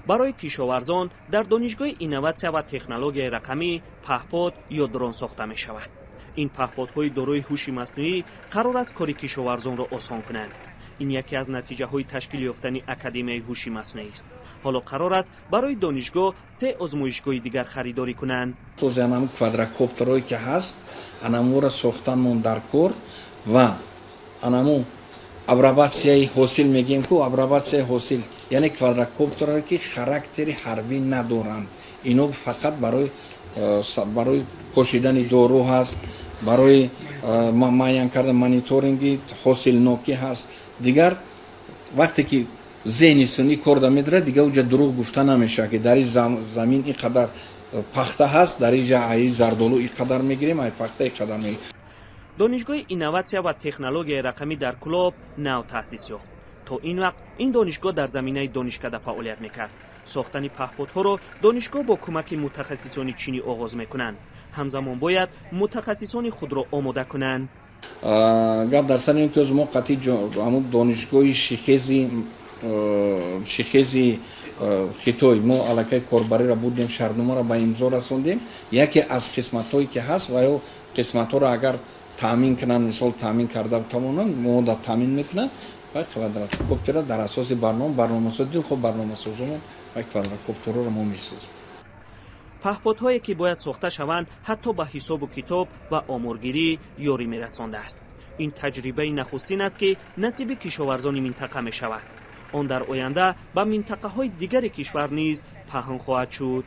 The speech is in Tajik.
Барои кишоварзон дар Донишгоҳи инноватсия ва технологияи рақамӣ паҳпод ё дрон сохта мешавад. Ин паҳподҳои дорои ҳуши маснуӣ қарор аст кори кишоварзонро осон кунанд. Ин яке аз натиҷаҳои ташкил ёфтани Академияи ҳуши маснуист. Ҳоло қарор аст, барои донишгоҳ се озмоишгоҳи дигар харидорӣ кунанд. Анам квадрокоптерое ки ҳаст, анамуро сохтанмон дар кор ва анаму обработкаи ҳосил мегӯем ку, обработкаи ҳосил, яъне квадрокоптерое ки характери ҳарбӣ надоранд. Ино фақат барои пошидани дору ҳаст, барои муайян кардан, мониторинги ҳосилнокӣ ҳаст. Дигар вақте ки зеҳни сунъӣ корда медарад, дигар уҷа дурӯғ гуфта намешавад, ки дар ин замин ин қадар пахта ҳаст, дар ин ҷа аи зардолу ин қадар мегирем, ай пахта ин қадар мегирем. Донишгоҳи инноватсия ва технологияи рақамӣ дар Кӯлоб нав таъсис ёфт. То ин вақт ин донишгоҳ дар заминаи донишкада фаъолият мекард. Сохтани паҳподҳоро донишгоҳ бо кӯмаки мутахассисони чинӣ оғоз мекунанд. Ҳамзамон бояд мутахассисони худро омода кунанд. Гап дар сари ин ки мо қатъи ҳамун донишгоҳи Шихези Хитой мо аллакай корбариро будем, шартномаро ба имзо расондем. Яке аз қисматҳое ки ҳаст ва ё қисматҳоро агар таъмин кунанд, мисол, таъмин карда тавонанд, мо таъмин мекунанд ва квадрокоптера дар асоси барнома, барномасози дилхоҳ барномасозон ва квадрокоптерҳоро мо месозем. Паҳподҳое ки бояд сохта шаванд, ҳатто ба ҳисобу китоб ва оморгирӣ ёрӣ мерасондааст. Ин таҷрибаи нахустин аст, ки насиби кишоварзони минтақа мешавад. Он дар оянда ба минтақаҳои дигари кишвар низ паҳн хоҳад шуд.